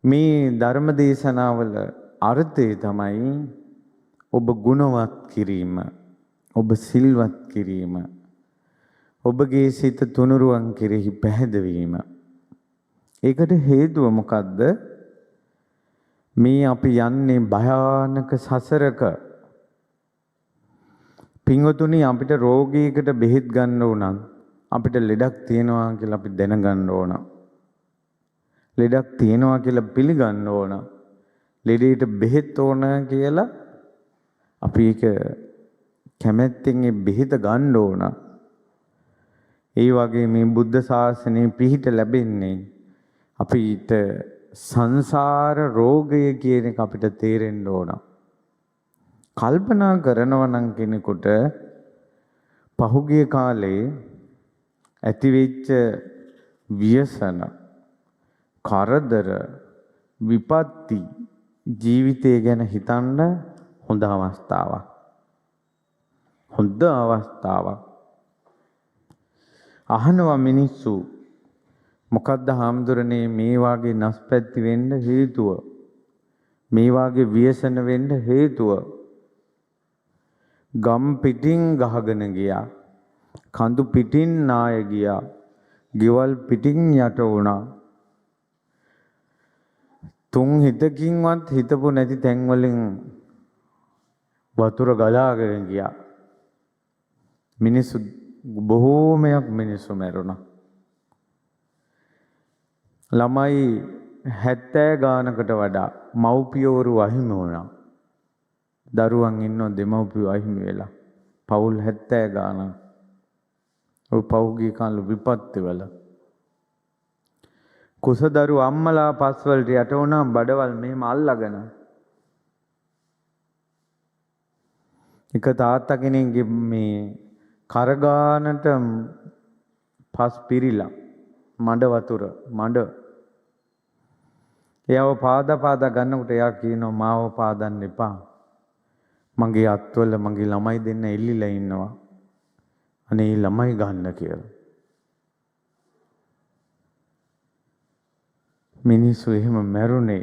මේ ධර්ම දේශනාවල අර්ථය තමයි ඔබ ගුණවත් කිරීම, ඔබ සිල්වත් කිරීම, ඔබගේ සිත තුනුරුවන් කෙරෙහි පැහැදවීම. ඒකට හේතුව මොකද්ද? මේ අපි යන්නේ භයානක සසරක. පින්වතුනි, අපිට රෝගයකට බෙහෙත් ගන්න ඕන නම් අපිට ලෙඩක් තියෙනවා කියලා අපි දැනගන්න ඕන. ලෙඩක් තියෙනවා කියලා පිළිගන්න ඕන. ලෙඩේට බෙහෙත් ඕන කියලා අපි ඒක කැමැත්තෙන් ඒ බෙහෙත ගන්න ඕන. ඒ වගේ මේ බුද්ධ ශාසනයේ පිහිට ලැබෙන්නේ අපිට සංසාර රෝගය කියන එක අපිට තේරෙන්න ඕන. කල්පනා කරනවා නම් කෙනෙකුට පහුගිය කාලේ ඇතිවෙච්ච ව්‍යසන, කරදර, විපත්ති ජීවිතය ගැන හිතන්න හොඳ අවස්ථාවක්. හොඳ අවස්ථාවක්. අහනවා මිනිස්සු, මොකද්ද හාමුදුරනේ මේ වාගේ නස්පැත්ති වෙන්න හේතුව? මේ වාගේ ව්‍යසන වෙන්න හේතුව? ගම් පිටින් ගහගෙන ගියා, කඳු පිටින් නාය ගියා, ගෙවල් පිටින් යට වුණා. තුන් හිතකින්වත් හිතපු නැති තැන් වලින් වතුර ගලාගෙන ගියා. මිනිස්සු බොහෝමයක් මිනිස්සු මැරුණා. ළමයි 70 ගානකට වඩා මව්පියවරු අහිමි වුණා. දරුවන් ඉන්නව දෙමව්පියෝ අහිමි වෙලා. පවුල් 70 ගානක්. ඔය පහුගිය කාලේ විපත්ති වල කුසදරු අම්මලා පස් වලට යට වුණා, බඩවල් මෙහෙම අල්ලගෙන. එක තාත්තා කෙනෙක්ගේ මේ කරගානට පස් පිරිලා, මඩ වතුර මඩ. එයාව පාද පාද ගන්නකොට එයා කියනවා, මාව පාදන්න එපා. මගේ අත්වල මගේ ළමයි දෙන්න එල්ලිලා ඉන්නවා. අනේ ළමයි ගන්න කියලා. මිනිස්සු එහෙම මැරුණේ.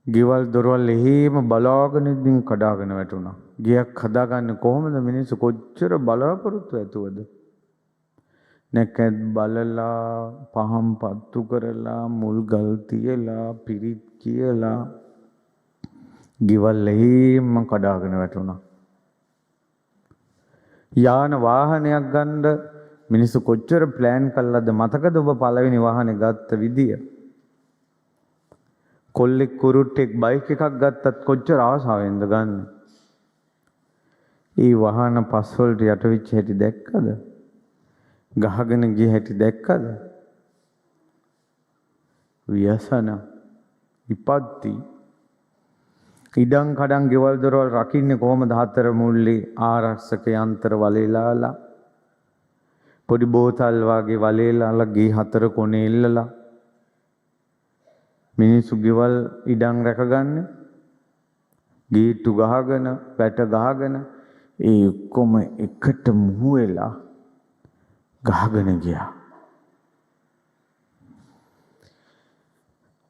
ගෙවල් දොරවල් එහෙම බලාගෙන ඉඳින් කඩාගෙන වැටුණා. ගෙයක් හදාගන්නේ කොහොමද? මිනිස්සු කොච්චර බලාපොරොත්තු ඇතුවද? නැකත් බලලා, පහන් පත්තු කරලා, මුල් ගල් තියලා, පිරිත් කියලා ගෙවල් එහෙම කඩාගෙන වැටුණා. යාන වාහනයක් ගන්න මිනිස්සු කොච්චර ප්ලෑන් කළාද? මතකද ඔබ පළවෙනි වාහනේ ගත්ත විදිය? කොල්ලෙක් කුරුට්ටෙක් බයික් එකක් ගත්තත් කොච්චර ආසාවෙන්ද ගන්න? ඒ වාහන පස් වලට යට වෙච්ච හැටි දැක්කද? ගහගෙන ගිය හැටි දැක්කද? ව්‍යසන, විපත්ති. ඉඩම් කඩම් ගෙවල් දොරවල් රකින්නේ කොහොමද? හතර මුල්ලේ ආරක්ෂක යන්ත්‍ර වලේලාලා, පොඩි බෝතල් වාගේ වලේලාලා ගේ හතර කොනේ එල්ලලා මිනිස්සු ගෙවල් ඉඩම් රැකගන්නේ. ගේට්ටු ගහගෙන, වැට ගහගෙන, ඒ ඔක්කොම එකට මුහු වෙලා ගහගෙන ගියා.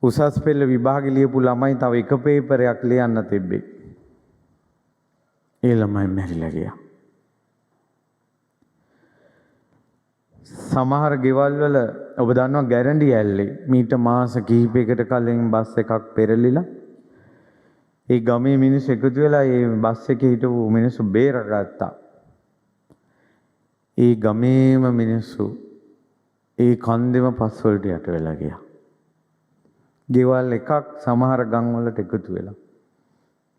උසස් පෙළ විභාගෙ ලියපු ළමයි තව එක පේපරයක් ලියන්න තිබ්බේ. ඒ ළමයි මැරිලා ගියා. සමහර ගෙවල් වල ඔබ දන්නවා ගැරන්ඩි ඇල්ලේ මීට මාස කිහිපයකට කලින් බස් එකක් පෙරලිලා ඒ ගමේ මිනිස්සු එකතු වෙලා ඒ බස් එකේ හිටපු මිනිස්සු බේරගත්තා. ඒ ගමේම මිනිස්සු ඒ කන්දෙම පස් වලට යට වෙලා ගියා. ගෙවල් එකක් සමහර ගම් වලට එකතු වෙලා.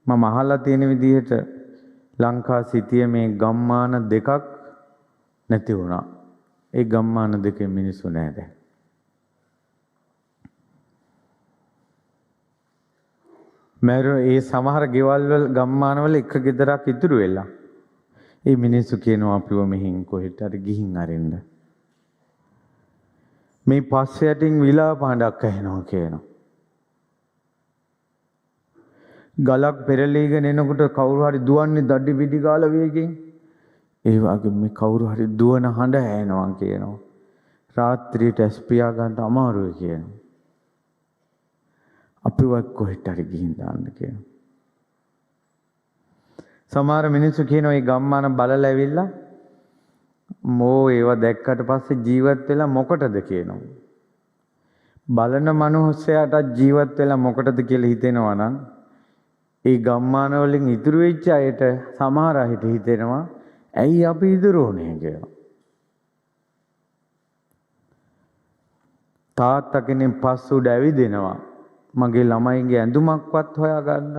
මම අහලා තියෙන විදිහට ලංකා සිටියේ මේ ගම්මාන දෙකක් නැති වුණා. ඒ ගම්මාන දෙකේ මිනිස්සු නෑ දැන්. ඒ සමහර ගෙවල් වල ගම්මාන වල එක ගෙදරක් ඉතුරු වෙලා. ඒ මිනිස්සු කියනවා අපිව මෙහින් කොහෙට හරි ගිහින් අරින්න. මේ පස් යටින් විලාප හඬක් ඇහෙනවා කියනවා. ගලක් පෙරලීගෙන එනකොට කවුරු හරි දුවන්නේ දඩි බිඩි ගාලා වේගෙන්. ඒ වගේ මේ කවුරු හරි දුවන හඬ ඇහෙනවා කියනවා. රාත්‍රියට ඇස් පියා ගන්න අමාරුයි කියනවා. අපිවත් කොහෙට හරි ගිහින් දාන්න කියනවා. සමහර මිනිස්සු කියනවා මේ ගම්මාන බලලා ඇවිල්ලා මෝ ඒව දැක්කට පස්සේ ජීවත් වෙලා මොකටද කියනවා. බලන මනුස්සයාටත් ජීවත් වෙලා මොකටද කියලා හිතෙනවා නම් ඒ ගම්මාන වලින් ඉතුරු වෙච්ච අයට සමහර අයට හිතෙනවා ඇයි අපි ඉතුරු වුනේ කියලා. තාත්තා කෙනෙක් පස් උඩ ඇවිදිනවා මගේ ළමයින්ගේ ඇඳුමක්වත් හොයාගන්න.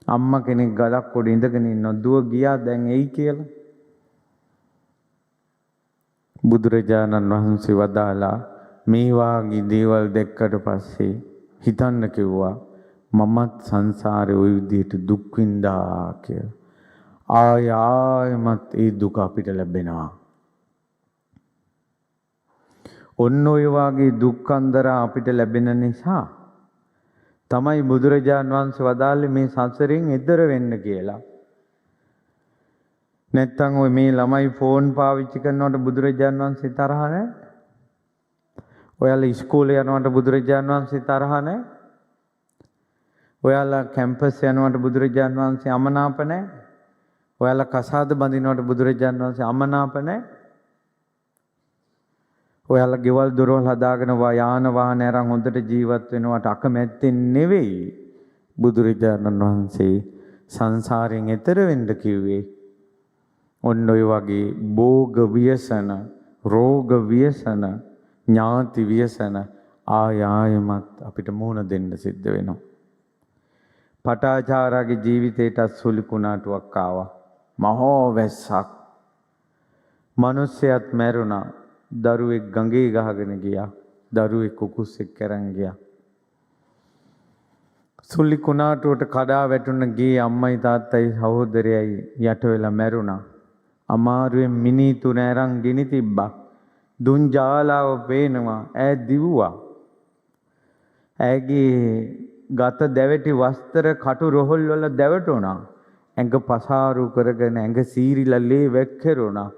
අම්මා කෙනෙක් ගලක් උඩ ඉඳගෙන ඉන්නවා දුව ගියා දැන් එයි කියලා. බුදුරජාණන් වහන්සේ වදාලා මේ වාගේ දේවල් දැක්කට පස්සේ හිතන්න කිව්වා මමත් සංසාරේ ওই විදිහට දුක් විඳා කියලා. ආය ආයමත් ඒ දුක අපිට ලැබෙනවා. ඔන්න ඔය වාගේ දුක්ඛන්දර අපිට ලැබෙන නිසා තමයි බුදුරජාණන් වහන්සේ වදාළේ මේ සසරෙන් එතර වෙන්න කියලා. නැත්තම් ඔය මේ ළමයි ෆෝන් පාවිච්චි කරනවට බුදුරජාණන් වහන්සේ තරහ නැහැ. ඔයාලා ඉස්කෝලේ යනවට බුදුරජාණන් වහන්සේ තරහ නැහැ. ඔයාලා කැම්පස් යනවට බුදුරජාණන් වහන්සේ අමනාප නැහැ. ඔයාලා කසාද බඳිනවට බුදුරජාණන් වහන්සේ අමනාප නැහැ. ඔයාලා ගෙවල් දොරවල් හදාගෙන යාන වාහන අරන් හොඳට ජීවත් වෙනවට අකමැත්තෙන් නෙවෙයි බුදුරජාණන් වහන්සේ සංසාරයෙන් එතර වෙන්න කිව්වේ. ඔන්න ඔය වගේ භෝග ව්‍යසන, රෝග ව්‍යසන, ඥාති ව්‍යසන ආය ආයමත් අපිට මුහුණ දෙන්න සිද්ධ වෙනවා. පටාචාරාගේ ජීවිතේටත් සුළි කුණාටුවක් ආවා. මහෝ වැස්සක්. මිනිස්සයත් මැරුණා. දරුවෙක් ගඟේ ගහගෙන ගියා. දරුවෙක් කුකුස්සෙක් අරන් ගියා. සුළි කුණාටුවට කඩා වැටුණ ගේ අම්මයි තාත්තයි සහෝදරයයි යට වෙලා මැරුණා. අමාරුවෙන් මිනී තුන අරන් ගිනි තිබ්බා. දුන් ජාලාව පේනවා. ඈ දිව්වා. ඈගේ ගත දැවටි වස්ත්‍ර කටු රොහල් වල දැවටුණා. ඇඟ පසාරු කරගෙන ඇඟ සීරිලා ලේ වැක්කිරුණා.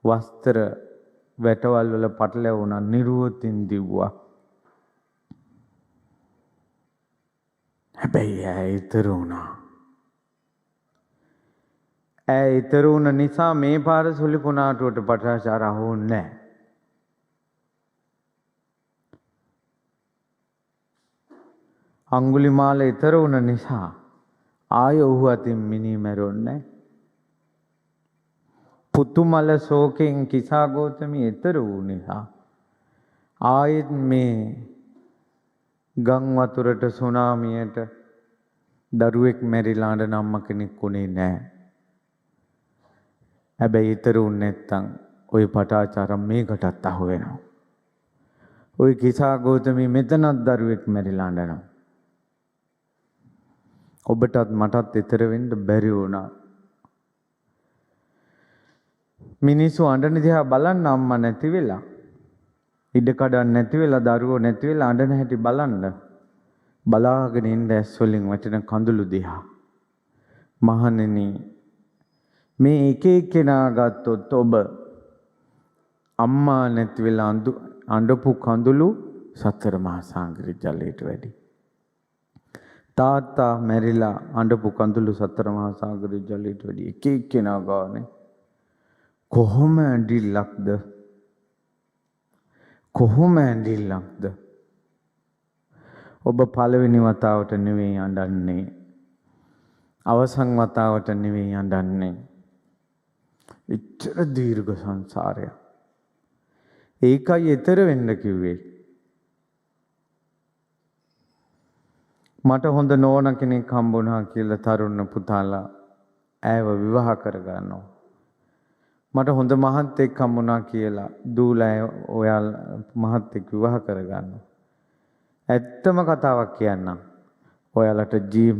වස්ත්‍ර වැටවල් වල පටලැවුණා. නිරුවතින් දිව්වා. හැබැයි ඈ ඊතර වුණා. ඈ ඊතර වුණ නිසා මේ පාර සුළි කුණාටුවට පටාචාර අහුවුන්නේ නැහැ. අඟුලිමාල ඊතර වුණ නිසා ආය ඔහු අතින් මිනී මැරුන්නේ නැහැ. පුතුමල ශෝකයෙන් කිසා ගෞතමී ඊතර වූ නිසා ආයෙත් මේ ගම් වතුරට සුනාමියට දරුවෙක් මැරිලා අඬන අම්මා කෙනෙක් උනේ නැහැ. හැබැයි ඊතර වුනේ නැත්තම් ওই පටාචාර මේකටත් අහු වෙනවා. ওই කිසා ගෞතමී මෙතනත් දරුවෙක් මැරිලා අඬනවා. ඔබටත් මටත් ඊතර වෙන්න බැරි වුණා. මිනිස්සු අඬන දිහා බලන්න අම්මා නැති වෙලා, ඉඩ කඩන් නැති වෙලා, දරුවෝ නැති වෙලා අඬන හැටි බලන්න. බලාගෙන ඉන්න ඇස් වලින් වැටෙන කඳුළු දිහා. මහණෙනි, මේ එක එක්කෙනා ගත්තොත් ඔබ අම්මා නැති වෙලා අඬපු කඳුළු සතර මහා සාගර ජලයට වැඩි. තාත්තා මැරිලා අඬපු කඳුළු සතර මහා සාගර ජලයට වැඩි. එක එක්කෙනා ගානේ කොහොම ඇඬිල්ලක්ද? කොහොම ඇඬිල්ලක්ද? ඔබ පළවෙනි වතාවට නෙවෙයි අඬන්නේ. අවසන් වතාවට නෙවෙයි අඬන්නේ. එච්චර දීර්ඝ සංසාරයක්. ඒකයි ඊතර වෙන්න කිව්වේ. මට හොඳ නෝන කෙනෙක් හම්බුණා කියලා තරුණ පුතාලා ඈව විවාහ කරගන්නවා. මට හොඳ මහත්තයෙක් හම්බුණා කියලා දූලා ඔයාලා මහත්තයෙක් විවාහ කරගන්නවා. ඇත්තම කතාවක් කියන්නම්. ඔයාලට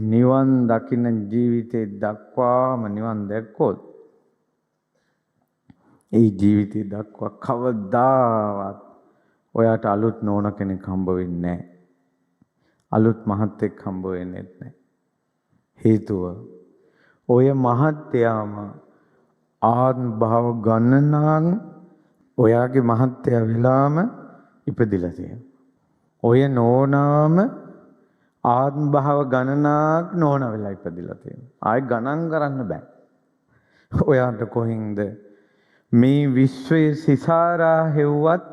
නිවන් දකින්න ජීවිතේ දක්වාම නිවන් දැක්කොත් ඒ ජීවිතේ දක්වා කවදාවත් ඔයාට අලුත් නෝන කෙනෙක් හම්බ වෙන්නේ නැහැ. අලුත් මහත්තයෙක් හම්බ වෙන්නේත් නැහැ. හේතුව ඔය මහත්තයාම ආත්ම භාව ගණනක් ඔයාගේ මහත්තයා වෙලාම ඉපදිලා තියෙනවා. ඔය නෝනාම ආත්ම භාව ගණනාවක් නෝනා වෙලා ඉපදිලා තියෙනවා. ආයෙ ගණන් කරන්න බෑ. ඔයාට කොහින්ද මේ විශ්වයේ සිසාරා හෙව්වත්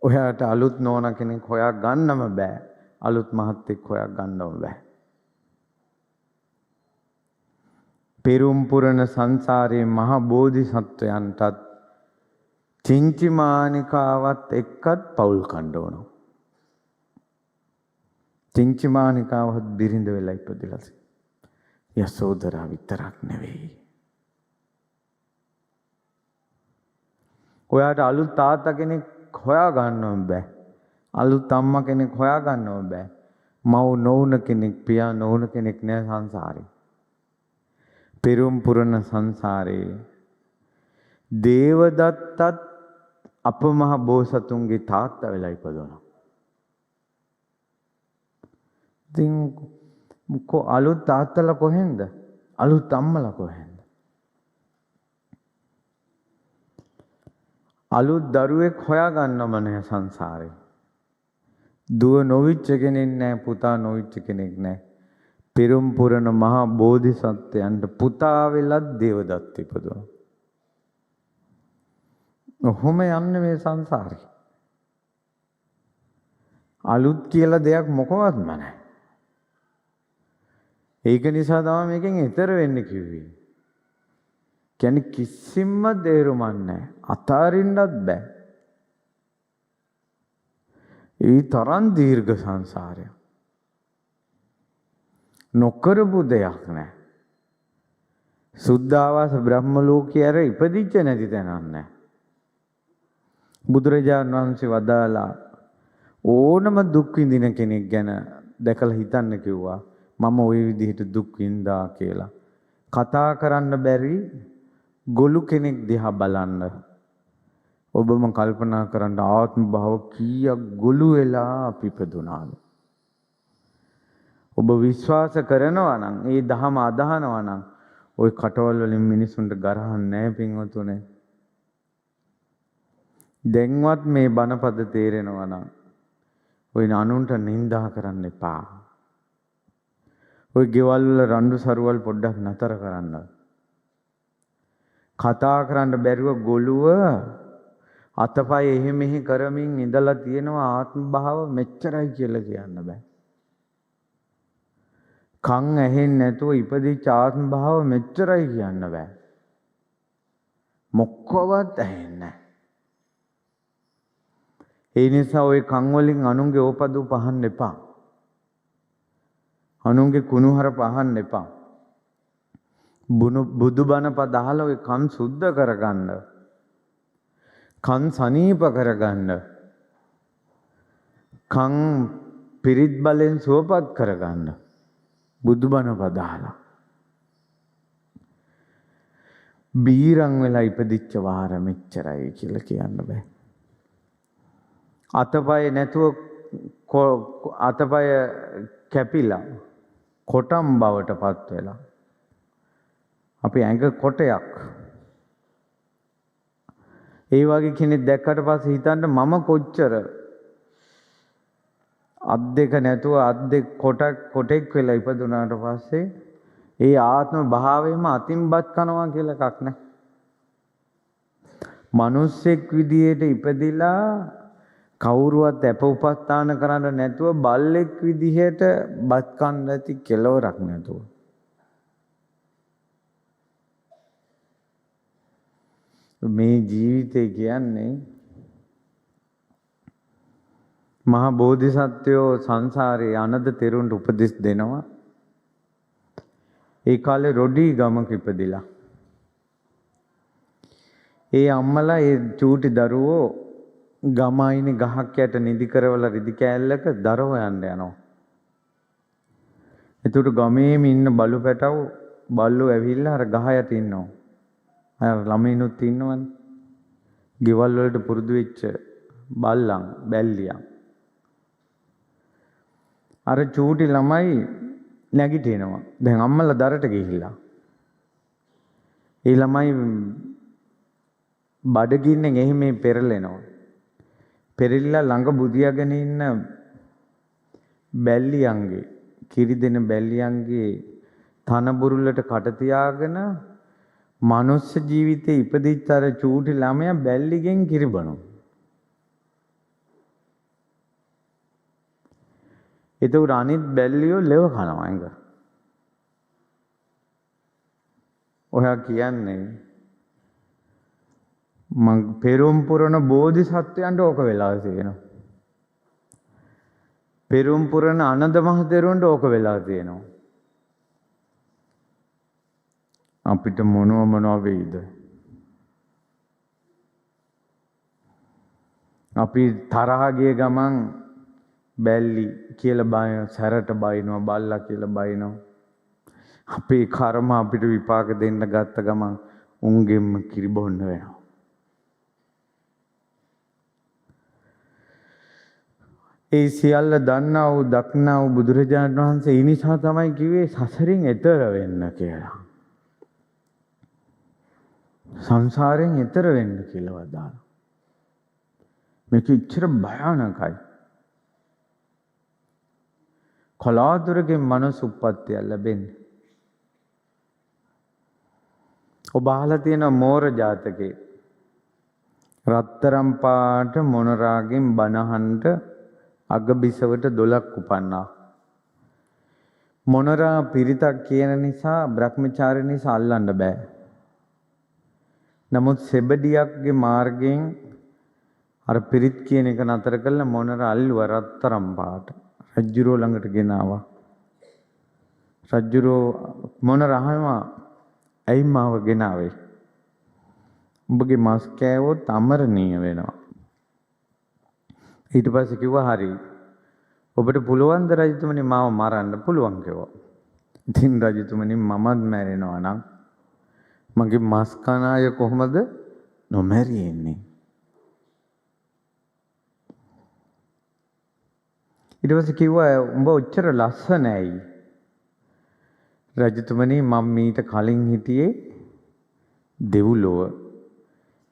ඔයාට අලුත් නෝනා කෙනෙක් හොයා ගන්නම බෑ. අලුත් මහත්තයෙක් හොයා ගන්නම බෑ. පෙරුම් පුරන සංසාරයේ මහ බෝධිසත්වයන්ටත් චින්චිමානිකාවත් එක්කත් පවුල් කණ්ඩ ඕන. චින්චිමානිකාවත් බිරිඳ වෙලා ඉපදිලා යසෝදරා විතරක් නෙවෙයි. ඔයාට අලුත් තාත්තා කෙනෙක් හොයා ගන්නම බෑ. අලුත් අම්මා කෙනෙක් හොයා ගන්නම බෑ. මව් නොවුන කෙනෙක්, පියා නොවුන කෙනෙක් නෑ සංසාරේ. පෙරුම් පුරන සංසාරේ දේවදත්තත් අපමහ බෝසතුන්ගේ තාත්තා වෙලා ඉපදුණා. ඉතින් අලුත් තාත්තලා කොහෙන්ද? අලුත් අම්මලා කොහෙන්ද? අලුත් දරුවෙක් හොයාගන්නම නෑ සංසාරේ. දුව නොවිච්ච කෙනෙක් නෑ, පුතා නොවිච්ච කෙනෙක් නෑ. පෙරුම් පුරන මහා බෝධිසත්වයන්ට පුතා වෙලත් දේවදත්ත ඉපදුණා. ඔහොම යන්නේ මේ සංසාරේ. අලුත් කියලා දෙයක් මොකවත්ම නැහැ. ඒක නිසා තමයි මේකෙන් එතර වෙන්න කිව්වේ. කියන්නේ කිසිම තේරුමක් නැහැ. අතාරින්නත් බෑ. ඒ තරම් දීර්ඝ සංසාරයක්. නොකරපු දෙයක් නෑ. සුද්ධාවාස බ්‍රහ්ම ලෝකයේ අර ඉපදිච්ච නැති තැනක් නෑ. බුදුරජාණන් වහන්සේ වදාලා ඕනම දුක් විඳින කෙනෙක් ගැන දැකලා හිතන්න කිව්වා. මම ওই විදිහට දුක් විඳා කියලා. කතා කරන්න බැරි ගොළු කෙනෙක් දිහා බලන්න. ඔබම කල්පනා කරන්න ආත්ම භාව කීයක් ගොළු වෙලා අපි ඉපදුනාද? ඔබ විශ්වාස කරනවා නම්, ඒ දහම අදහනවා නම්, ওই කටවල් වලින් මිනිසුන්ට ගරහන්නේ නැහැ පින්වතුනේ. දැන්වත් මේ බණපද තේරෙනවා නම් ඔය අනුන්ට නින්දා කරන්න එපා. ඔය ගෙවල් වල රණ්ඩු සරුවල් පොඩ්ඩක් නතර කරන්න. කතා කරන්න බැරුව ගොළුව අතපය එහෙ මෙහෙ කරමින් ඉඳලා තියෙනවා ආත්ම භාව මෙච්චරයි කියලා කියන්න බෑ. කන් ඇහෙන්නේ නැතුව ඉපදිච්ච ආත්ම භාව මෙච්චරයි කියන්න බෑ. මොකවත් ඇහෙන්නේ නැහැ. ඒ නිසා ඔය කන් වලින් අනුන්ගේ ඕපදූප අහන්න එපා. අනුන්ගේ කුණුහරුප අහන්න එපා. බුදු බණ පද අහලා ඔය කන් සුද්ධ කරගන්න. කන් සනීප කරගන්න. කන් පිරිත් බලෙන් සුවපත් කරගන්න. බුදු බණ පද අහලා. බීරන් වෙලා ඉපදිච්ච වාර මෙච්චරයි කියලා කියන්න බෑ. අතපය නැතුව අතපය කැපිලා කොටම් බවට පත් වෙලා අපි ඇඟ කොටයක්. ඒ වගේ කෙනෙක් දැක්කට පස්සේ හිතන්න මම කොච්චර අත් දෙක නැතුව අත් දෙක කොටෙක් වෙලා ඉපදුනාට පස්සේ ඒ ආත්ම භාවයෙන්ම අතින් බත් කනවා කියලා එකක් නැහැ. මිනිස්සෙක් විදියට ඉපදිලා කවුරුවත් අප උපස්ථාන කරන්න නැතුව බල්ලෙක් විදිහට බත් කන්න ඇති කෙලවරක් නැතුව. මේ ජීවිතය කියන්නේ මහා බෝධිසත්වයෝ සංසාරේ අනද තෙරුන්ට උපදෙස් දෙනවා. ඒ කාලේ රොඩි ගමක ඉපදිලා. ඒ අම්මලා ඒ චූටි දරුවෝ ගම අයිනේ ගහක් යට නිදි කරවලා රිදි කෑල්ලක දර හොයන්න යනවා. එතකොට ගමේම ඉන්න බලු පැටව් බල්ලෝ ඇවිල්ලා අර ගහ යට ඉන්නවා. අර ළමයිනුත් ඉන්නවනේ. ගෙවල් වලට පුරුදු වෙච්ච බල්ලන් බැල්ලියන්. අර චූටි ළමයි නැගිටිනවා. දැන් අම්මලා දරට ගිහිල්ලා. ඒ ළමයි බඩගින්නෙන් එහෙම පෙරලෙනවා. පෙරලිලා ළඟ බුදියාගෙන ඉන්න බැල්ලියන්ගේ, කිරි දෙන බැල්ලියන්ගේ තන බුරුල්ලට කට තියාගෙන මනුස්ස ජීවිතේ ඉපදිච්ච අර චූටි ළමයා බැල්ලිගෙන් කිරි බොනවා. එතකොට අනිත් බැල්ලියෝ ලෙව කනවා ඇඟ. ඔයා කියන්නේ මං පෙරුම් පුරන බෝධිසත්වයන්ට ඕක වෙලා තියෙනවා. පෙරුම් පුරන අනන්ත මහතෙරුන්ට ඕක වෙලා තියෙනවා. අපිට මොනව මොනව වෙයිද? අපි තරහ ගිය ගමන් බැල්ලි කියලා බය, සැරට බයිනවා, බල්ලා කියලා බයිනවා. අපේ කර්ම අපිට විපාක දෙන්න ගත්ත ගමන් උන්ගෙන්ම කිරි බොන්න වෙනවා. ඒ සියල්ල දන්නා වූ දක්නා වූ බුදුරජාණන් වහන්සේ ඒ නිසා තමයි කිව්වේ සසරින් එතර වෙන්න කියලා. සංසාරයෙන් එතර වෙන්න කියලා වදාළා. මේක ඉච්ඡර භයානකයි. කලාතුරකින් මනුස්ස උප්පත්තිය ලැබෙන්නේ. ඔබ අහලා තියෙන මෝර ජාතකේ රත්තරන් පාට මොනරාගෙන් බනහන්ට අගබිසවට 12ක් උපන්නා. මොනරා පිරිතක් කියන නිසා බ්‍රහ්මචාරී නිසා අල්ලන්න බෑ. නමුත් සෙබඩියක්ගේ මාර්ගයෙන් අර පිරිත් කියන එක නතර කළා මොනරා අල්ලුවා රත්තරන් පාට. රජ්ජුරෝ ළඟට ගෙනාවා. රජ්ජුරෝ මොනරා අහනවා, ඇයි මාව ගෙනාවේ? උඹගේ මස් කෑවොත් අමරණීය වෙනවා. ඊට පස්සේ කිව්වා හරි. ඔබට පුළුවන් ද රජතුමනි මාව මරන්න? පුළුවන් කිව්වා. ඉතින් රජතුමනි මමත් මැරෙනවා නම් මගේ මස් කන අය කොහොමද නොමැරී ඉන්නේ? ඊට පස්සේ කිව්වා උඹ ඔච්චර ලස්සන ඇයි? රජතුමනි මම මීට කලින් හිටියේ දෙව්ලොව.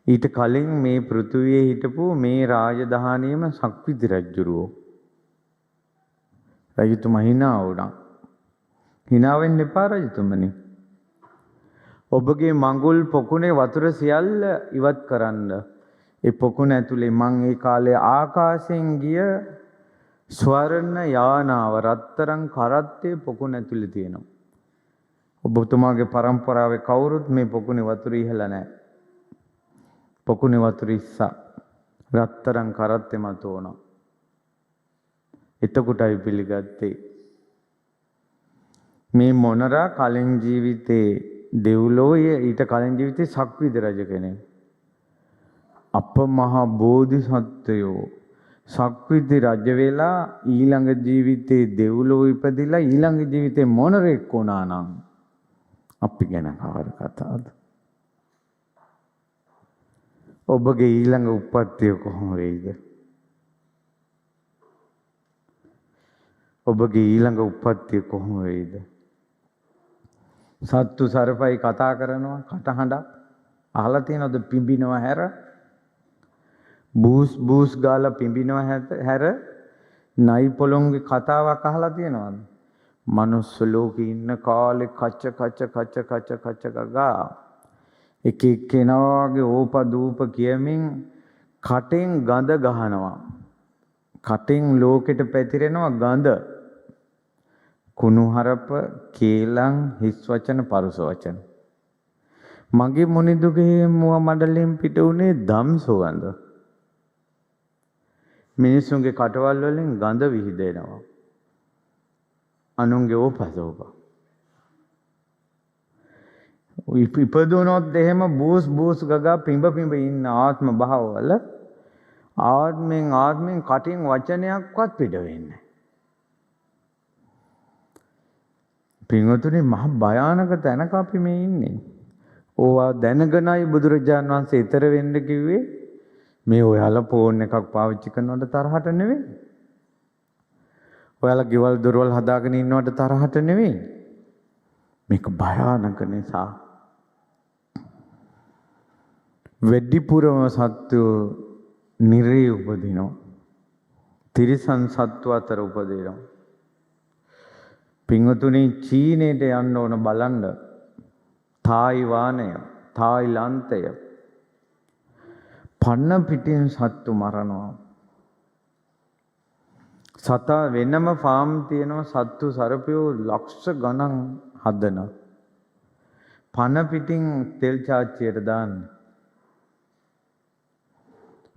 ඊට කලින් මේ පෘථුවියේ හිටපු මේ රාජධානියම සක්විති රජුරුවෝ. රජතුමා hina වුණා. hina වෙන්න එපා රජතුමනි. ඔබගේ මඟුල් පොකුණේ වතුර සියල්ල ඉවත් කරන්න. ඒ පොකුණ ඇතුලේ මං ඒ කාලේ ආකාශයෙන් ගිය ස්වර්ණ යානාව රත්තරන් කරත්තේ පොකුණ ඇතුලේ තියෙනවා. ඔබතුමාගේ පරම්පරාවේ කවුරුත් මේ පොකුණේ වතුර ඉහළ නැහැ. පොකුණේ වතුර ඉස්සා රත්තරන් කරත්තේ මත වුණා. එතකොටයි පිළිගත්තේ මේ මොනරා කලින් ජීවිතේ දෙව්ලොවේ ඊට කලින් ජීවිතේ සක්විති රජ කෙනෙක්. අප මහා බෝධිසත්වයෝ සක්විති රජ වෙලා ඊළඟ ජීවිතේ දෙව්ලොව ඉපදිලා ඊළඟ ජීවිතේ මොනරෙක් වුණා නම් අපි ගැන කවර කතාවද? ඔබගේ ඊළඟ උප්පත්තිය කොහොම වෙයිද? ඔබගේ ඊළඟ උප්පත්තිය කොහොම වෙයිද? සත්තු සර්පයි කතා කරනවා කටහඬක් අහලා තියෙනවද? පිඹිනවා හැර, බූස් බූස් ගාලා පිඹිනවා හැර නයි පොළොන්ගේ කතාවක් අහලා තියෙනවද? මනුස්ස ලෝකේ ඉන්න කාලේ කච කච කච කච කච ගගා එක එක්කෙනාගේ ඕප දූප කියමින් කටෙන් ගඳ ගහනවා. කටෙන් ලෝකෙට පැතිරෙනවා ගඳ. කුණුහරප, කේලම්, හිස් වචන, පරුස වචන. මගේ මුනිදුගේ මුව මඩලෙන් පිට උනේ දම් සුවඳ. මිනිසුන්ගේ කටවල් වලින් ගඳ විහිදෙනවා. අනුන්ගේ ඕපසෝප. ඉපදුනොත් එහෙම බූස් බූස් ගගා පිඹ පිඹ ඉන්න ආත්ම භාවවල ආත්මෙන් ආත්මෙන් කටින් වචනයක්වත් පිට වෙන්නේ නැහැ. පින්වතුනි, මහ භයානක තැනක අපි මේ ඉන්නේ. ඕවා දැනගෙනයි බුදුරජාණන් වහන්සේ ඊතර වෙන්න කිව්වේ. මේ ඔයාලා ෆෝන් එකක් පාවිච්චි කරනවට තරහට නෙවෙයි. ඔයාලා ගෙවල් දොරවල් හදාගෙන ඉන්නවට තරහට නෙවෙයි. මේක භයානක නිසා. වැඩිපුරම සත්වෝ නිරේ උපදිනවා. තිරිසන් සත්ව අතර උපදිනවා. පින්වතුනි, චීනයට යන්න ඕන බලන්න. තායිවානය, තායිලන්තය පන්න පිටින් සත්තු මරනවා. සතා වෙනම ෆාම් තියෙනවා, සත්තු සරපියෝ ලක්ෂ ගණන් හදන. පන පිටින් තෙල් චාච්චියට දාන්න.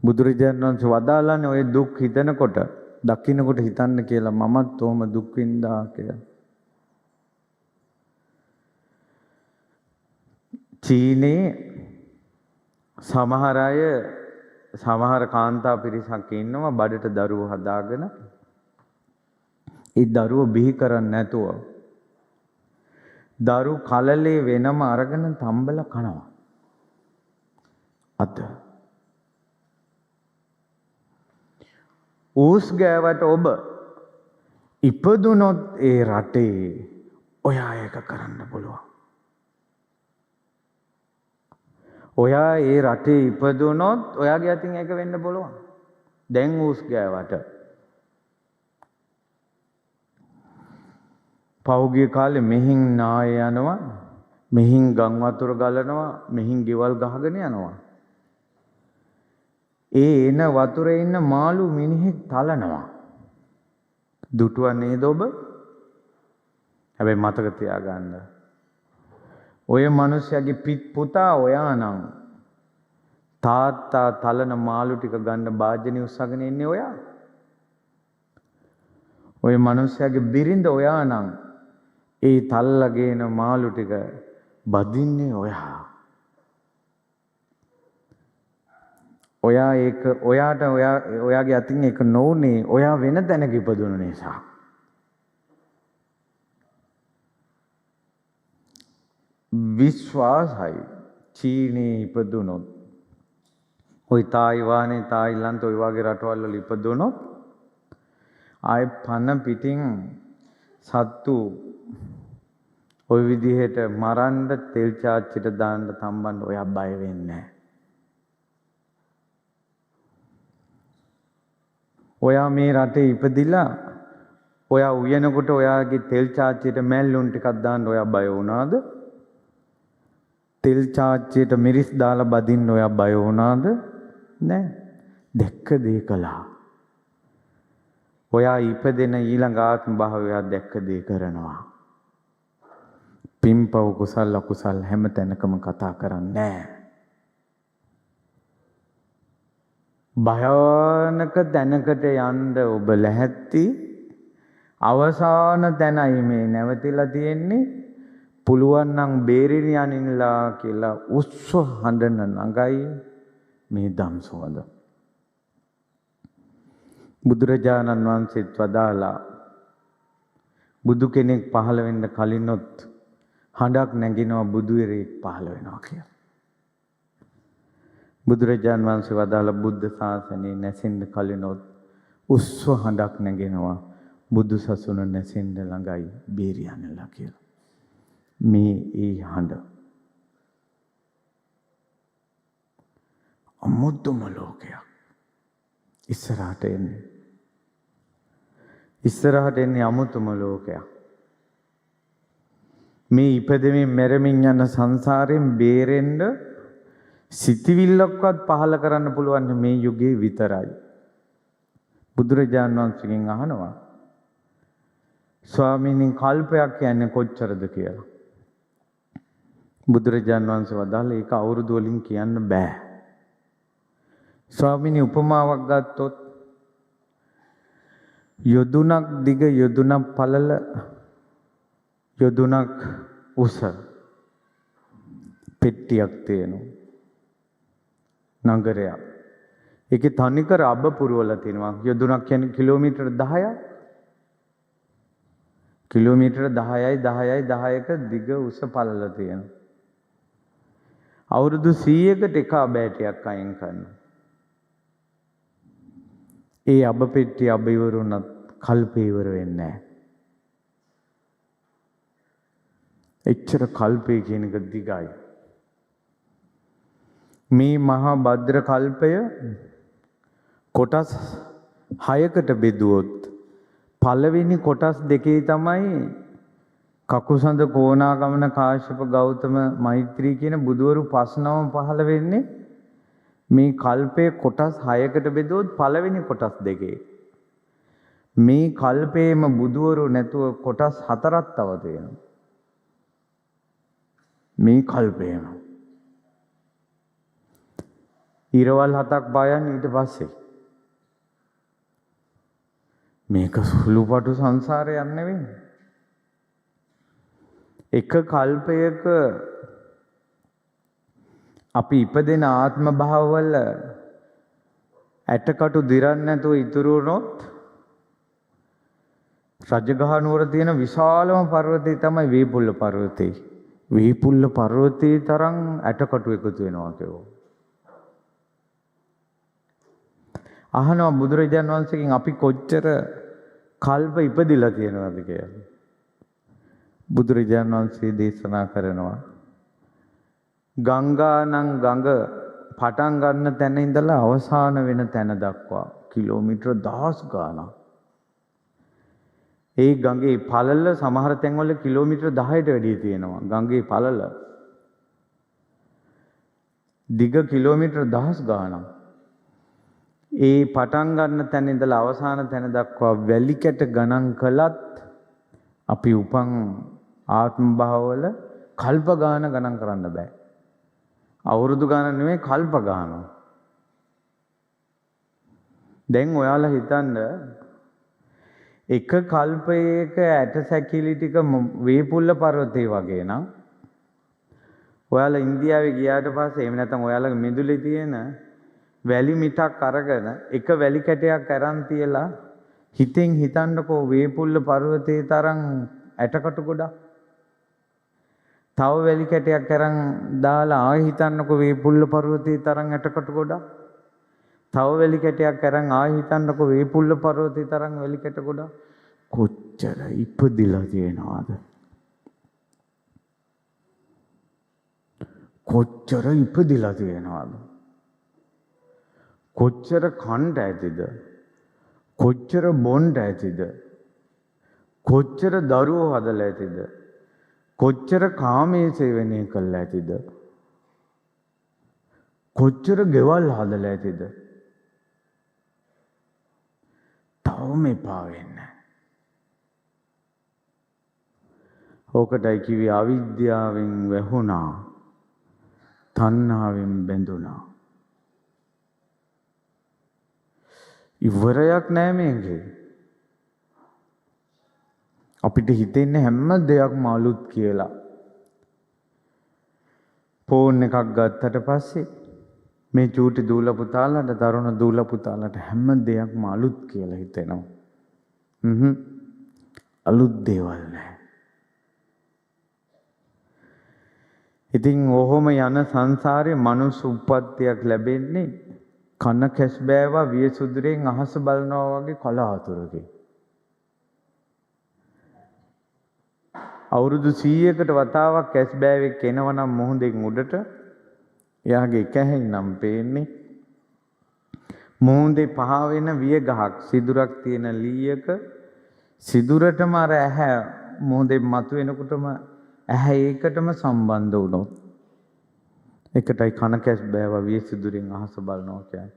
බුදුරජාණන් වහන්සේ වදාළානේ ඔය දුක් හිතනකොට, දකින්නකොට හිතන්න කියලා මමත් ඔහොම දුක් විඳා කියලා. චීනේ සමහර අය, සමහර කාන්තා පිරිසක් ඉන්නවා බඩට දරුවෝ හදාගෙන ඒ දරුවෝ බිහි කරන්නේ නැතුව දරු කලලේ වෙනම අරගෙන තම්බල කනවා. අද ඌස් ගෑවට ඔබ ඉපදුනොත් ඒ රටේ ඔයා ඒක කරන්න පුළුවන්. ඔයා ඒ රටේ ඉපදුනොත් ඔයාගේ අතින් ඒක වෙන්න පුළුවන්. දැන් ඌස් ගෑවට පහුගිය කාලේ මෙහින් නාය යනවා, මෙහින් ගම් වතුර ගලනවා, මෙහින් ගෙවල් ගහගෙන යනවා. ඒ එන වතුරේ ඉන්න මාළු මිනිහෙක් තලනවා. දුටුවා නේද ඔබ? හැබැයි මතක තියාගන්න, ඔය මිනිහයාගේ පිත් පුතා ඔයා නම් තාත්තා තලන මාළු ටික ගන්න භාජනය උස්සගෙන ඉන්නේ ඔයා. ඔය මිනිහයාගේ බිරිඳ ඔයා නම් ඒ තල්ලගේන මාළු ටික බදින්නේ ඔයා. ඔයා ඒක ඔයාට ඔයාගේ අතින් ඒක නොඋනේ ඔයා වෙන තැනක ඉපදුණු නිසා. විශ්වාසයි චීනේ ඉපදුනොත්, ඔය තායිවානේ, තායිලන්ත ඔය වගේ රටවල් වල ඉපදුනොත් ආය පන පිටින් සත්තු ඔය විදිහට මරන්න, තෙල් චාච්චිට දාන්න, තම්බන්න ඔයා බය වෙන්නේ නැහැ. ඔයා මේ රටේ ඉපදිලා ඔයා උයනකොට ඔයාගේ තෙල් චාච්චියට මැල්ලුන් ටිකක් දාන්න ඔයා බය වුණාද? තෙල් චාච්චියට මිරිස් දාලා බදින්න ඔයා බය වුණාද? නෑ. දැක්ක දේ කළා. ඔයා ඉපදෙන ඊළඟ ආත්ම භාවය ඔයා දැක්ක දේ කරනවා. පින්පව් කුසල් අකුසල් හැම තැනකම කතා කරන්නේ නෑ. භයානක තැනකට යන්න ඔබ ලැහැත්ති. අවසාන තැනයි මේ නැවතිලා තියෙන්නේ. පුළුවන් නම් බේරින යනින්ලා කියලා උස්ව හඬන නඟයි මේ ධම්සුවඳ. බුදුරජාණන් වහන්සේත් වදාලා බුදු කෙනෙක් පහළ වෙන්න කලිනොත් හඬක් නැගිනවා බුදුරෙක් පහළ වෙනවා කියලා. බුදුරජාණන් වහන්සේ වදාළ බුද්ධ ශාසනය නැසෙන්න කලිනොත් උස්ව හඬක් නැගෙනවා බුදු සසුන නැසෙන්න ළඟයි බේරියන්නලා කියලා. මේ ඒ හඬ අමුතුම ලෝකයක් ඉස්සරහට එන්නේ. ඉස්සරහට එන්නේ අමුතුම ලෝකයක්. මේ ඉපදෙමින් මැරෙමින් යන සංසාරයෙන් බේරෙන්න සිතිවිල්ලක්වත් පහළ කරන්න පුළුවන් මේ යුගයේ විතරයි. බුදුරජාණන් වහන්සේගෙන් අහනවා, ස්වාමීනි කල්පයක් කියන්නේ කොච්චරද කියලා. බුදුරජාණන් වහන්සේ වදාළ ඒක අවුරුදු වලින් කියන්න බෑ. ස්වාමීනි උපමාවක් ගත්තොත් යොදුනක් දිග, යොදුනක් පළල, යොදුනක් උස පෙට්ටියක් තියෙනවා. නගරයක්. ඒකේ තනිකර අබ පුරවලා තියෙනවා. යොදුනක් කියන්නේ කිලෝමීටර් 10ක්. කිලෝමීටර් 10යි 10යි 10ක දිග උස පළල තියෙනවා. අවුරුදු 100කට එක අබ ඇටයක් අයින් කරනවා. ඒ අබ පෙට්ටිය අබ ඉවර වුණත් කල්පේ ඉවර වෙන්නේ නැහැ. එච්චර කල්පේ කියන එක දිගයි. මේ මහා භද්‍ර කල්පය කොටස් 6කට බෙදුවොත් පළවෙනි කොටස් දෙකේ තමයි කකුසඳ කෝණාගමන කාශ්‍යප ගෞතම මෛත්‍රී කියන බුදුවරු 5 නම පහළ වෙන්නේ. මේ කල්පයේ කොටස් 6කට බෙදුවොත් පළවෙනි කොටස් දෙකේ. මේ කල්පයේම බුදුවරු නැතුව කොටස් 4ක් තව තියෙනවා. මේ කල්පයේම ඉරවල් 7ක් පායන් ඊට පස්සේ. මේක සුළුපටු සංසාරයක් නෙවෙයි. එක කල්පයක අපි ඉපදෙන ආත්ම භාවවල ඇටකටු දිරන්නේ නැතුව ඉතුරු වුණොත් රජගහ නුවර තියෙන විශාලම පර්වතය තමයි වේපුල්ල පර්වතය. වේපුල්ල පර්වතයේ තරම් ඇටකටු එකතු වෙනවා කියෝ. අහනවා බුදුරජාන් වහන්සේගෙන් අපි කොච්චර කල්ප ඉපදිලා තියෙනවද කියලා. බුදුරජාන් වහන්සේ දේශනා කරනවා ගංගා නම් ගඟ පටන් ගන්න තැන ඉඳලා අවසාන වෙන තැන දක්වා කිලෝමීටර දහස් ගාණක්. ඒ ගඟේ පළල සමහර තැන්වල කිලෝමීටර 10ට වැඩිය තියෙනවා. ගඟේ පළල දිග කිලෝමීටර දහස් ගාණක්. ඒ පටන් ගන්න තැන ඉඳලා අවසාන තැන දක්වා වැලි කැට ගණන් කළත් අපි උපන් ආත්ම භාවවල කල්ප ගාන ගණන් කරන්න බෑ. අවුරුදු ගාන නෙමෙයි කල්ප ගාන. දැන් ඔයාලා හිතන්න එක කල්පයක ඇට සැකිලි ටික වේපුල්ල පර්වතේ වගේ නම් ඔයාලා ඉන්දියාවේ ගියාට පස්සේ එහෙම නැත්නම් ඔයාලගේ මිදුලේ තියෙන වැලි මිටක් අරගෙන එක වැලි කැටයක් අරන් තියලා හිතෙන් හිතන්නකෝ වේපුල්ල පර්වතේ තරම් ඇටකටු ගොඩක්. තව වැලි කැටයක් අරන් දාලා ආයෙ හිතන්නකෝ වේපුල්ල පර්වතේ තරම් ඇටකටු ගොඩක්. තව වැලි කැටයක් අරන් ආයෙ හිතන්නකෝ වේපුල්ල පර්වතේ තරම් වැලි කැට ගොඩක්. කොච්චර ඉපදිලා තියෙනවද? කොච්චර ඉපදිලා තියෙනවද? කොච්චර කණ්ඩ ඇතිද? කොච්චර බොණ්ඩ ඇතිද? කොච්චර දරුවෝ හදලා ඇතිද? කොච්චර කාමයේ සේවනය කළා ඇතිද? කොච්චර ගෙවල් හදලා ඇතිද? තවම එපා වෙන්නේ. ඕකටයි කිව්වේ අවිද්‍යාවෙන් වැහුණා, තණ්හාවෙන් බැඳුණා. ඉවරයක් නෑ මේකේ. අපිට හිතෙන්නේ හැම දෙයක්ම අලුත් කියලා. ෆෝන් එකක් ගත්තට පස්සේ මේ චූටි දූල පුතාලට, තරුණ දූල පුතාලට හැම දෙයක්ම අලුත් කියලා හිතෙනවා. අලුත් දේවල් නෑ. ඉතින් ඔහොම යන සංසාරේ මනුස්ස උප්පත්තියක් ලැබෙන්නේ කන කැස් බෑවා වියසුදුරෙන් අහස බලනවා වගේ කලාතුරකින්. අවුරුදු 100කට වතාවක් කැස් බෑවෙක් එනවනම් මුහුදෙන් උඩට එයාගේ එක ඇහෙන් නම් පේන්නේ මුහුදේ පහ වෙන විය ගහක් සිදුරක් තියෙන ලීයක සිදුරටම අර ඇහැ මුහුදෙන් මතුවෙනකොටම ඇහැ ඒකටම සම්බන්ධ වුණොත් එකටයි කන කැස් බෑවා වියසිදුරින් අහස බලනවා කියන්නේ.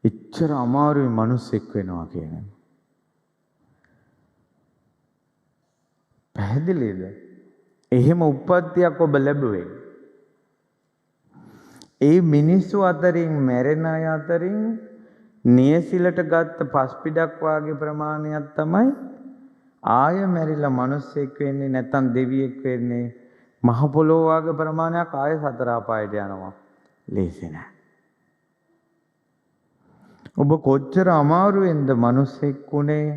එච්චර අමාරුයි මිනිස්සෙක් වෙනවා කියන්නේ. පැහැදිලිද? එහෙම උප්පත්තියක් ඔබ ලැබුවේ. ඒ මිනිස්සු අතරින් මැරෙන අය අතරින් නියසිලට ගත්ත පස් පිටක් වාගේ ප්‍රමාණයක් තමයි ආය මැරිලා මිනිස්සෙක් වෙන්නේ නැත්නම් දෙවියෙක් වෙන්නේ. මහ පොළොව වාගේ ප්‍රමාණයක් ආය සතර අපායට යනවා. ලේසි නෑ. ඔබ කොච්චර අමාරුවෙන්ද මිනිස්සෙක් වුණේ.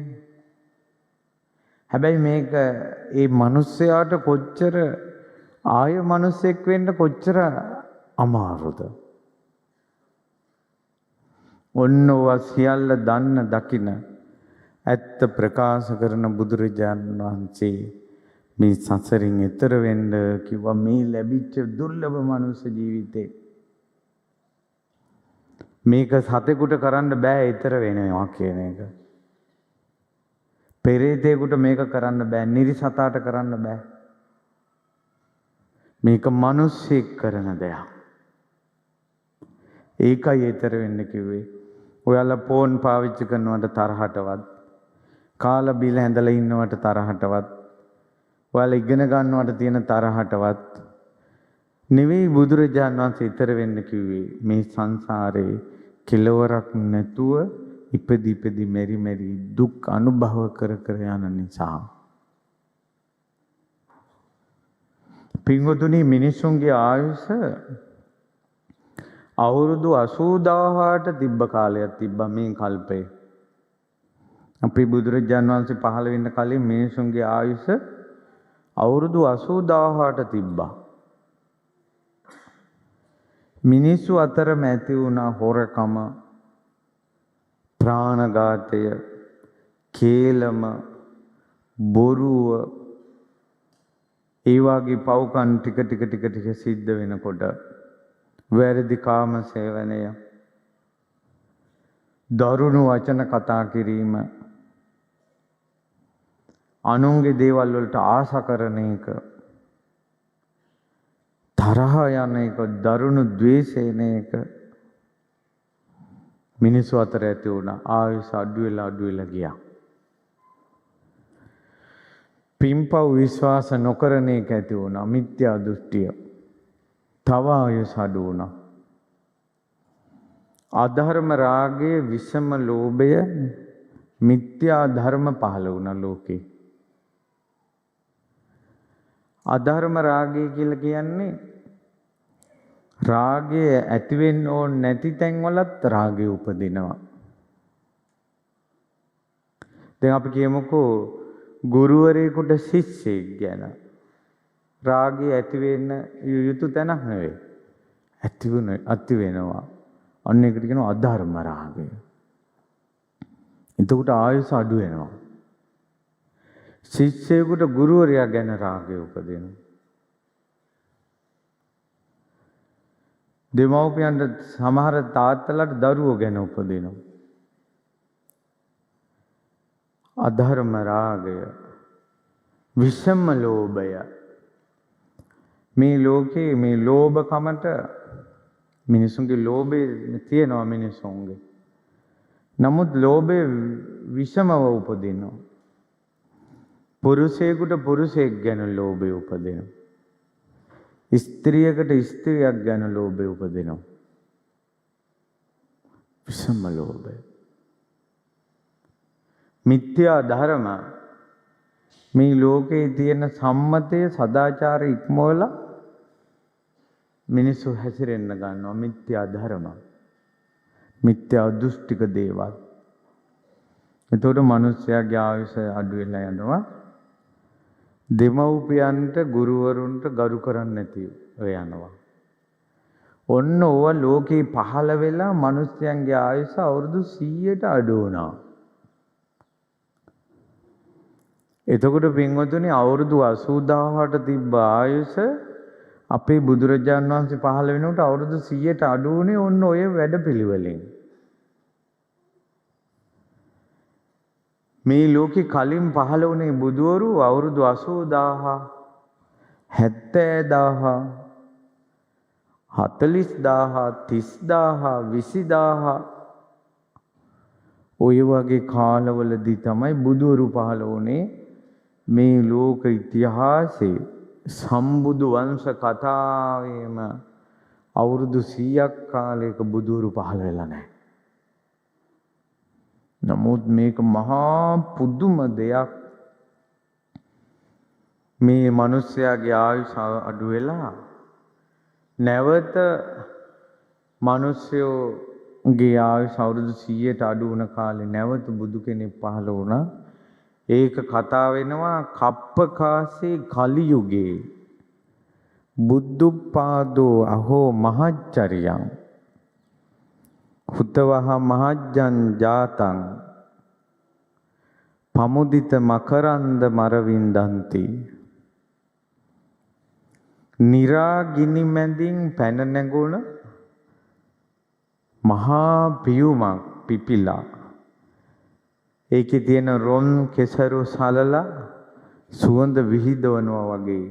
හැබැයි මේක ඒ මිනිස්සයාට කොච්චර ආය මිනිස්සෙක් වෙන්න කොච්චර අමාරුද? ඔන්න ඔවා සියල්ල දන්න දකින ඇත්ත ප්‍රකාශ කරන බුදුරජාණන් වහන්සේ මේ සසරින් එතර වෙන්න කිව්වා මේ ලැබිච්ච දුර්ලභ මනුස්ස ජීවිතේ. මේක සතෙකුට කරන්න බෑ ඊතර වෙනවා කියන එක. පෙරේතයෙකුට මේක කරන්න බෑ, නිරිසතාට කරන්න බෑ. මේක මිනිස්සෙක් කරන දෙයක්. ඒකයි ඊතර වෙන්න කිව්වේ. ඔයාලා ෆෝන් පාවිච්චි කරනවට තරහටවත්, කාලා බීලා ඇඳලා ඉන්නවට තරහටවත්, ඔයාලා ඉගෙන ගන්නවට තියෙන තරහටවත් නෙවෙයි බුදුරජාණන් වහන්සේ ඊතර වෙන්න කිව්වේ. මේ සංසාරේ කෙලවරක් නැතුව ඉපදි ඉපදි මෙරි මෙරි දුක් අනුභව කර කර යන නිසා. පින්වතුනි, මිනිසුන්ගේ ආයුෂ අවුරුදු 80,000ට තිබ්බ කාලයක් තිබ්බා මේ කල්පේ. අපේ බුදුරජාණන් වහන්සේ පහළ වෙන්න කලින් මිනිසුන්ගේ ආයුෂ අවුරුදු 80,000ට තිබ්බා. මිනිස්සු අතරම ඇති වුණ හොරකම, ප්‍රාණඝාතය, කේලම, බොරුව, ඒ වගේ පව්කම් ටික ටික ටික ටික සිද්ධ වෙනකොට, වැරදි කාම සේවනය, දරුණු වචන කතා කිරීම, අනුන්ගේ දේවල් වලට ආස කරන එක, තරහ යන එක, දරුණු ද්වේෂය එන එක මිනිස්සු අතර ඇති වුණා. ආයුෂ අඩු වෙලා අඩු වෙලා ගියා. පින්පව් විශ්වාස නොකරන එක ඇති වුණා. මිත්‍යා දෘෂ්ටිය. තව ආයුෂ අඩු වුණා. අධර්ම රාගය, විෂම ලෝභය, මිත්‍යා ධර්ම පහළ වුණා ලෝකේ. අධර්ම රාගය කියලා කියන්නේ රාගය ඇති වෙන්න ඕන නැති තැන්වලත් රාගය උපදිනවා. දැන් අපි කියමුකෝ ගුරුවරයෙකුට ශිෂ්‍යයෙක් ගැන රාගය ඇති වෙන්න යුතු තැනක් නෙවෙයි. ඇති වෙනවා. අන්න ඒකට කියනවා අධර්ම රාගය. එතකොට ආයුෂ අඩු වෙනවා. ශිෂ්‍යයෙකුට ගුරුවරයා ගැන රාගය උපදිනවා. දෙමව්පියන්ට සමහර තාත්තලාට දරුවෝ ගැන උපදිනවා. අධර්ම රාගය, විෂම ලෝභය. මේ ලෝකේ මේ ලෝභකමට මිනිසුන්ගේ ලෝභය තියෙනවා මිනිසුන්ගේ. නමුත් ලෝභය විෂමව උපදිනවා. පුරුෂයෙකුට පුරුෂයෙක් ගැන ලෝභය උපදිනවා. ස්ත්‍රියකට ස්ත්‍රියක් ගැන ලෝභය උපදිනවා. විෂම ලෝභය. මිත්‍යා ධර්ම මේ ලෝකේ තියෙන සම්මතය සදාචාර ඉක්මවලා මිනිස්සු හැසිරෙන්න ගන්නවා. මිත්‍යා ධර්ම, මිත්‍යා දෘෂ්ටික දේවල්. එතකොට මිනිස්යාගේ ආයුෂ අඩු වෙලා යනවා. දෙමව්පියන්ට ගුරුවරුන්ට ගරු කරන්නේ නැතිව යනවා. ඔන්න ඕවා ලෝකේ පහළ වෙලා මිනිස්යන්ගේ ආයුෂ අවුරුදු 100ට අඩු වුණා. එතකොට පින්වතුනි, අවුරුදු 80,000ට තිබ්බ ආයුෂ අපේ බුදුරජාණන් වහන්සේ පහළ වෙනකොට අවුරුදු 100ට අඩු වුණේ ඔන්න ඔය වැඩපිළිවෙලින්. මේ ලෝකේ කලින් පහළ වුණේ බුදුවරු අවුරුදු 80,000, 70,000, 40,000, 30,000, 20,000 ඔය වගේ කාලවලදී තමයි බුදුවරු පහළ වුණේ. මේ ලෝක ඉතිහාසයේ සම්බුදු වංශ කතාවේම අවුරුදු 100ක් කාලයක බුදුවරු පහළ වෙලා නැහැ. නමුත් මේක මහා පුදුම දෙයක්. මේ මිනිස්යාගේ ආයුෂ අඩු වෙලා නැවත මිනිස්යෝගේ ආයුෂ අවුරුදු 100ට අඩු වුණ කාලේ නැවත බුදු කෙනෙක් පහළ වුණා. ඒක කතා වෙනවා කප්පකාසේ කලියුගේ බුද්ධුප්පාදෝ අහෝ මහච්චරියං හුතවහ මහජ්ජං ජාතං පමුදිත මකරන්ද මරවින්දන්ති. නිරා ගිනි මැදින් පැන නැගුණ මහා පියුමක් පිපිලා ඒකේ තියෙන රොන් කෙසරු සලලා සුවඳ විහිදවනවා වගේ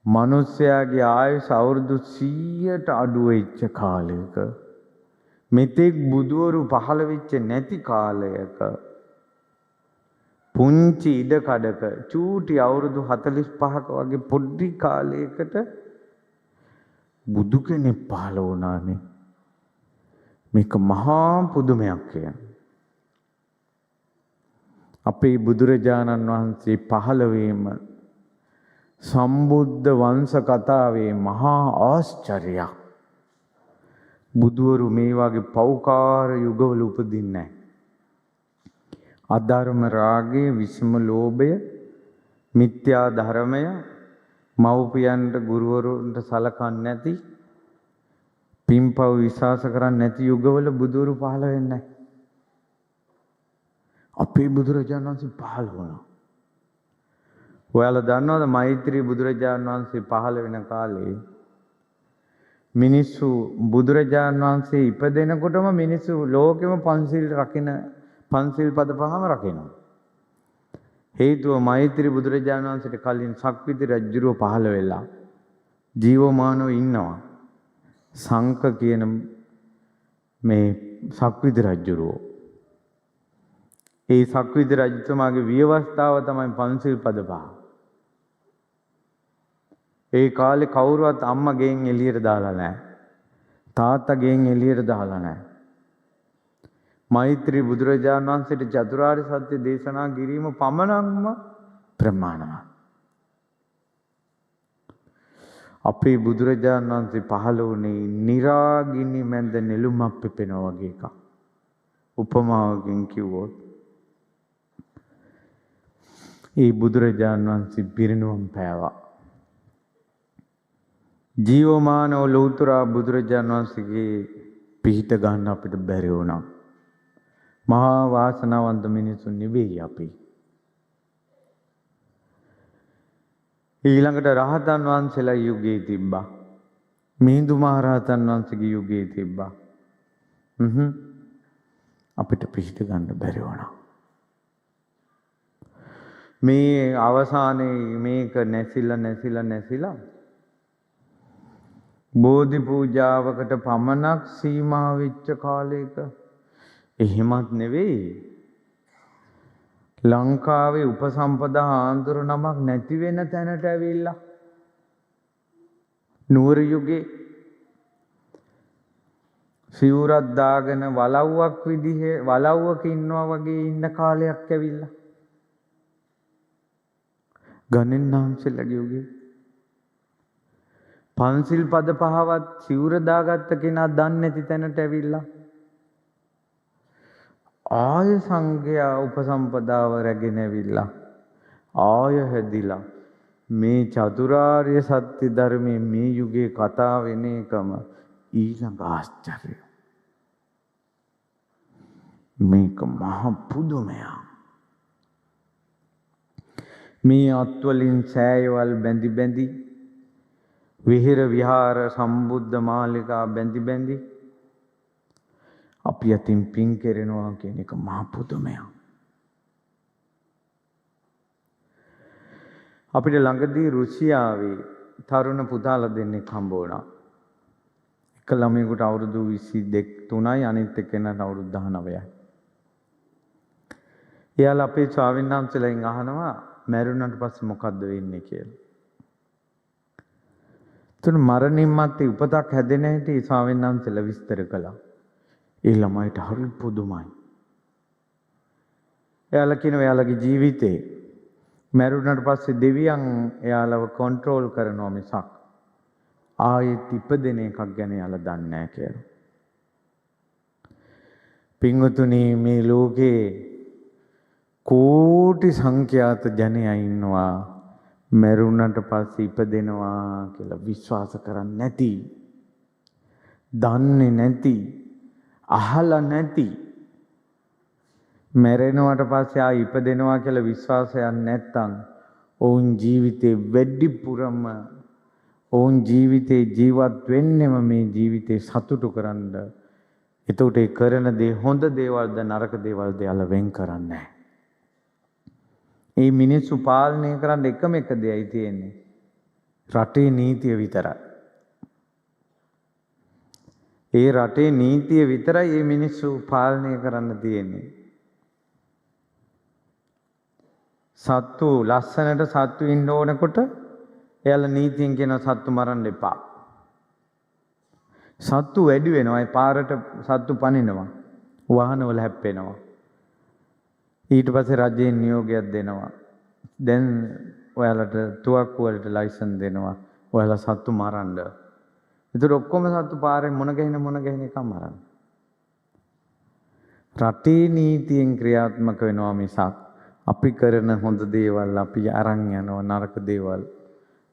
මිනිස්යාගේ ආයුෂ අවුරුදු 100ට අඩු වෙච්ච කාලයක, මෙතෙක් බුදුවරු පහළ වෙච්ච නැති කාලයක, පුංචි ඉඩකඩක චූටි අවුරුදු 45ක වගේ පොඩි කාලයකට බුදු කෙනෙක් පහළ වුණානේ. මේක මහා පුදුමයක් කියන. අපේ බුදුරජාණන් වහන්සේ පහළ වීම සම්බුද්ධ වංශ කතාවේ මහා ආශ්චර්යයක්. බුදුවරු මේ වගේ පෞකාර යුගවල උපදින්නේ නැහැ. අධර්ම රාගය, විෂම ලෝභය, මිත්‍යා ධර්මය, මව්පියන්ට ගුරුවරුන්ට සලකන්නේ නැති, පින්පව් විශ්වාස කරන්නේ නැති යුගවල බුදුවරු පහළ වෙන්නේ නැහැ. අපේ බුදුරජාණන් වහන්සේ පහළ වුණා. ඔයාලා දන්නවද මෛත්‍රී බුදුරජාණන් වහන්සේ පහළ වෙන කාලේ මිනිස්සු බුදුරජාණන් වහන්සේ ඉපදෙනකොටම මිනිස්සු ලෝකෙම පන්සිල් රකින, පන්සිල් පද පහම රකිනවා. හේතුව මෛත්‍රී බුදුරජාණන් වහන්සේට කලින් සක්විති රජුරුව පහළ වෙලා ජීවමානව ඉන්නවා. සංක කියන මේ සක්විති රජුරුව. ඒ සක්විති රජතුමාගේ ව්‍යවස්ථාව තමයි පන්සිල් පද පහ. ඒ කාලේ කවුරුවත් අම්මා ගෙන් එළියට දාලා නැහැ. තාත්තා ගෙන් එළියට දාලා නැහැ. මෛත්‍රී බුදුරජාණන් වහන්සේට චතුරාර්ය සත්‍ය දේශනා කිරීම පමණක්ම ප්‍රමාණවත්. අපේ බුදුරජාණන් වහන්සේ පහළ වුණේ නිරාගිනි මැද නෙළුමක් පිපෙනවා වගේ එකක්. උපමාවකින් කිව්වොත් ඒ බුදුරජාණන් වහන්සේ පිරිනුවම් පෑවා. ජීවමානව ලෞතර බුදුරජාණන් වහන්සේගේ පිහිට ගන්න අපිට බැරි වුණා. මහා වාසනාවන්ත මිනිසුන් නෙවෙයි අපි. ඊළඟට රහතන් වහන්සේලා යුගයේ තිබ්බා. මිහිඳු මහ රහතන් වහන්සේගේ යුගයේ තිබ්බා. අපිට පිහිට ගන්න බැරි වුණා. මේ අවසානයේ මේක නැසිලා නැසිලා නැසිලා බෝධි පූජාවකට පමණක් සීමා වෙච්ච කාලයක. එහෙමත් නෙවෙයි, ලංකාවේ උපසම්පදා ආන්දර නමක් නැති වෙන තැනට ඇවිල්ලා නුවර යුගයේ සිවුරක් දාගෙන වලව්වක් විදිහේ වලව්වක ඉන්නවා වගේ ඉන්න කාලයක් ඇවිල්ලා ගණින්නාන්සේලාගේ යුගයේ පන්සිල් පද පහවත් සිවුර දාගත්ත කෙනා දන්නේ නැති තැනට ඇවිල්ලා ආය සංඝයා උපසම්පදාව රැගෙන ඇවිල්ලා ආය හැදිලා මේ චතුරාර්ය සත්‍ය ධර්මයේ මේ යුගයේ කතා වෙන එකම ඊළඟ ආශ්චර්යය. මේක මහ පුදුමයක්. මේ අත්වලින් සෑයවල් බැඳි බැඳි විහෙර විහාර සම්බුද්ධ මාලිකා බැඳි බැඳි අපි අතින් පින් කෙරෙනවා කියන එක මහ පුදුමයක්. අපිට ළඟදී රුසියාවේ තරුණ පුතාලා දෙන්නෙක් හම්බ වුණා. එක ළමයෙකුට අවුරුදු 22 3යි අනිත් එක්කෙනාට අවුරුදු 19යි. එයාලා අපේ ස්වාමීන් වහන්සේලාගෙන් අහනවා මැරුණාට පස්සේ මොකද්ද වෙන්නේ කියලා. තුන මරණින් මත්තේ උපතක් හැදෙන හැටි ස්වාමීන් වහන්සේලා විස්තර කළා. ඒ ළමයිට හරි පුදුමයි. එයාලා කියනවා එයාලගේ ජීවිතේ මැරුණාට පස්සේ දෙවියන් එයාලව කන්ට්‍රෝල් කරනවා මිසක් ආයෙත් ඉපදෙන එකක් ගැන එයාලා දන්නේ නැහැ කියලා. පින්වතුනි, මේ ලෝකේ කෝටි සංඛ්‍යාත ජනයා ඉන්නවා මැරුණාට පස්සේ ඉපදෙනවා කියලා විශ්වාස කරන්නේ නැති, දන්නේ නැති, අහලා නැති, මැරෙනවට පස්සේ ආ ඉපදෙනවා කියලා විශ්වාසයක් නැත්තම් ඔවුන් ජීවිතේ වැඩිපුරම ඔවුන් ජීවිතේ ජීවත් වෙන්නෙම මේ ජීවිතේ සතුටු කරන්න. එතකොට ඒ කරන දේ හොඳ දේවල්ද නරක දේවල්ද යාලා වෙන් කරන්නේ නැහැ. මේ මිනිස්සු පාලනය කරන්න එකම එක දෙයයි තියෙන්නේ. රටේ නීතිය විතරයි. ඒ රටේ නීතිය විතරයි මේ මිනිස්සු පාලනය කරන්න තියෙන්නේ. සත්තු ලස්සනට සත්තු ඉන්න ඕනකොට එයාලා නීතියෙන් කියනවා සත්තු මරන්න එපා. සත්තු වැඩි වෙනවා. ඒ පාරට සත්තු පනිනවා. වාහනවල හැප්පෙනවා. ඊට පස්සේ රජයෙන් නියෝගයක් දෙනවා. දැන් ඔයාලට තුවක්කු වලට ලයිසන් දෙනවා. ඔයාලා සත්තු මරන්න. ඒතර ඔක්කොම සත්තු පාරේ මොන ගැහින මොන ගැහින එක මරන්න. රටේ නීතියෙන් ක්‍රියාත්මක වෙනවා මිසක් අපි කරන හොඳ දේවල් අපි අරන් යනවා, නරක දේවල්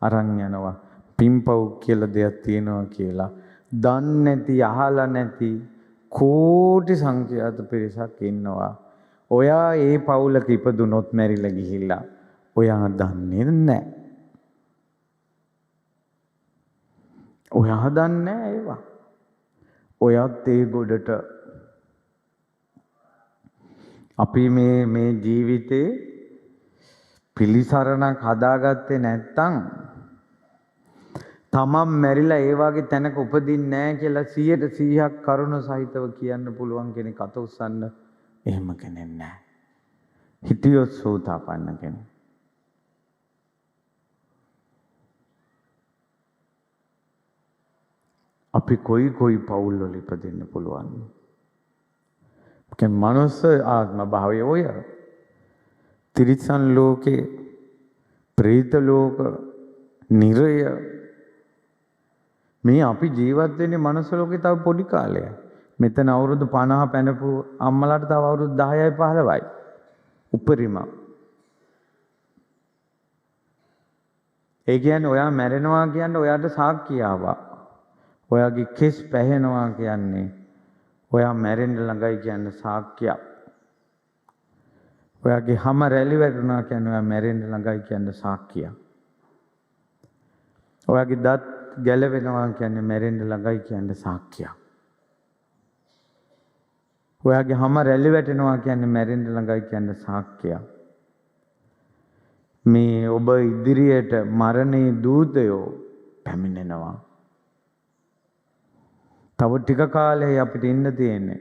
අරන් යනවා. පින්පව් කියලා දෙයක් තියෙනවා කියලා දන්නේ නැති, අහලා නැති කෝටි සංඛ්‍යාත පිරිසක් ඉන්නවා. ඔයා ඒ පවුලක ඉපදුනොත් මැරිලා ගිහිල්ලා ඔයා දන්නේ නැහැ. ඔයා දන්නේ නැහැ ඒවා. ඔයත් ඒ ගොඩට. අපි මේ මේ ජීවිතේ පිළිසරණක් හදාගත්තේ නැත්තම් තමන් මැරිලා ඒ වගේ තැනක උපදින්නේ නැහැ කියලා 100%ක් කරුණ සහිතව කියන්න පුළුවන් කෙනෙක් අත උස්සන්න එහෙම කෙනෙක් නැහැ. හිටියොත් සෝතාපන්න කෙනෙක්. අපි කොයි කොයි පවුල් වල ඉපදෙන්න පුළුවන්. කියන්නේ මනුස්ස ආත්ම භාවය ඔය තිරිසන් ලෝකේ, ප්‍රේත ලෝක, නිරය. මේ අපි ජීවත් වෙන්නේ මනුස්ස ලෝකේ තව පොඩි කාලයයි. මෙතන අවුරුදු 50 පැනපු අම්මලාට තව අවුරුදු 10යි 15යි උපරිම. ඒ කියන්නේ ඔයා මැරෙනවා කියන්නේ ඔයාට සාක්කිය ආවා. ඔයාගේ කෙස් පැහෙනවා කියන්නේ ඔයා මැරෙන්න ළඟයි කියන සාක්කියක්. ඔයාගේ හැම රැලි වැටුණා කියන්නේ ඔයා මැරෙන්න ළඟයි කියන සාක්කියක්. ඔයාගේ දත් ගැලවෙනවා කියන්නේ මැරෙන්න ළඟයි කියන සාක්කියක්. ඔයාගේ හැම රැලි වැටෙනවා කියන්නේ මැරෙන්න ළඟයි කියන සාක්කියක්. මේ ඔබ ඉදිරියට මරණයේ දූතයෝ පැමිණෙනවා. තව ටික කාලෙයි අපිට ඉන්න තියෙන්නේ.